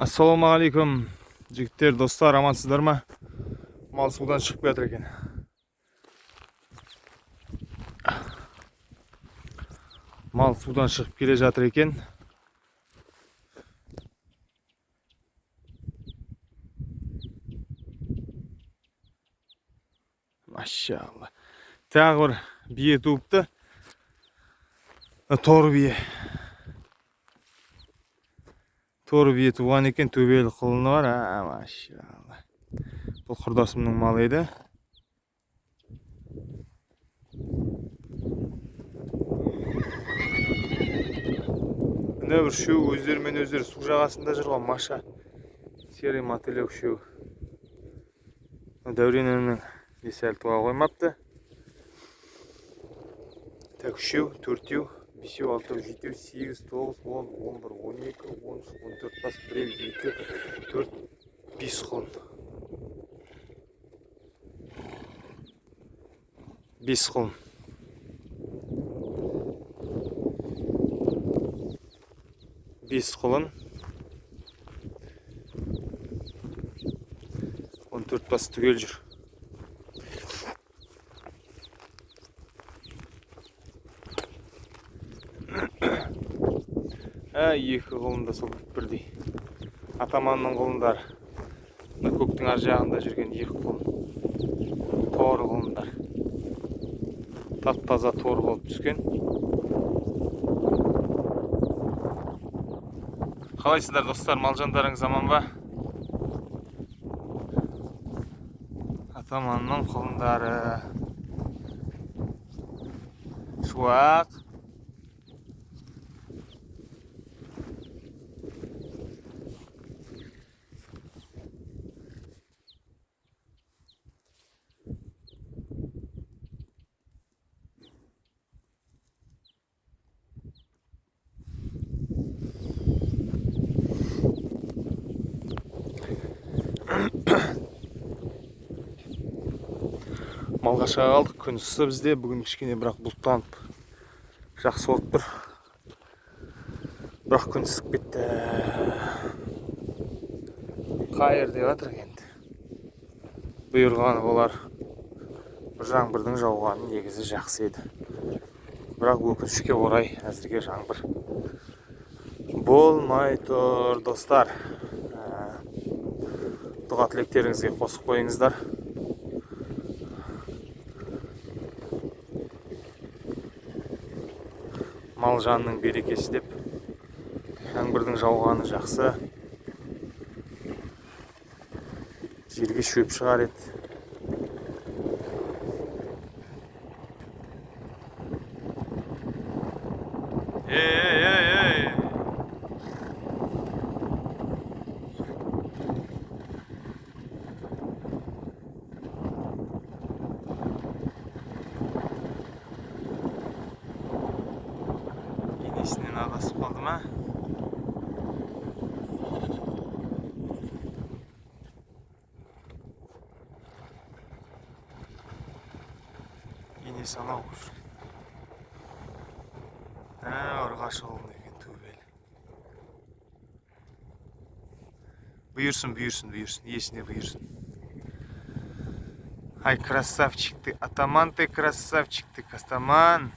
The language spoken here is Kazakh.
Ассалаумағалейкум, жігіттер, достар, амансыздар ма? Мал судан шығып келе жатыр екен. Мал судан шығып келе жатыр екен. Машалла. Тағы бір бие туыпты. Торы бие. Торы бие туған екен, төбелі құлыны бар. А, машалла. Бұл құрдасымның малы еді. Мына бір үшеуі өздерімен өздері су жағасында жүр ғой, Маша. Серый мотылек үшеуі. Дәурен інімнің несі әлі туа қоймапты. Так, үшеу, төртеу, бесеу, алтау, жетеу, сегіз, тоғыз, 10, 11, 12, 13, 14 бас, біреу, екі, төрт, бес құлын. Бес құлын. Бес құлын. 14 бас түгел жүр. Ә, екі құлын да сол бірдей. Атаманның құлындары. Мына көктің ар жағында жүрген екі құлын. Торы құлындар. Тап-таза торы болып түскен. Қалайсыздар, достар, малжандарыңыз аман ба? Атаманның құлындары. Шуақ. Малға шыға қалдық, күн ыссы бізде, бүгін кішкене бірақ бұлттанып жақсы болып тұр. Бірақ күн ысып кетті. Қайыр деп жатыр енді. Бұйырғаны болар. Бір жаңбырдың жауғаны негізі жақсы еді. Бірақ өкінішке орай әзірге жаңбыр болмай тұр, достар. Дұға тілектеріңізге қосып қойыңыздар. Мал жанның берекесі деп жаңбырдың жауғаны жақсы. Жерге шөп шығар еді. Ей, ей, ей, ей. Енесінен адасып қалды ма? Енесі анау жүр. Ә, ұрғашы құлын екен төбелі. Бұйырсын, бұйырсын, бұйырсын, иесіне бұйырсын. Ай, красавчик ты, атаман ты, красавчик ты, атаман.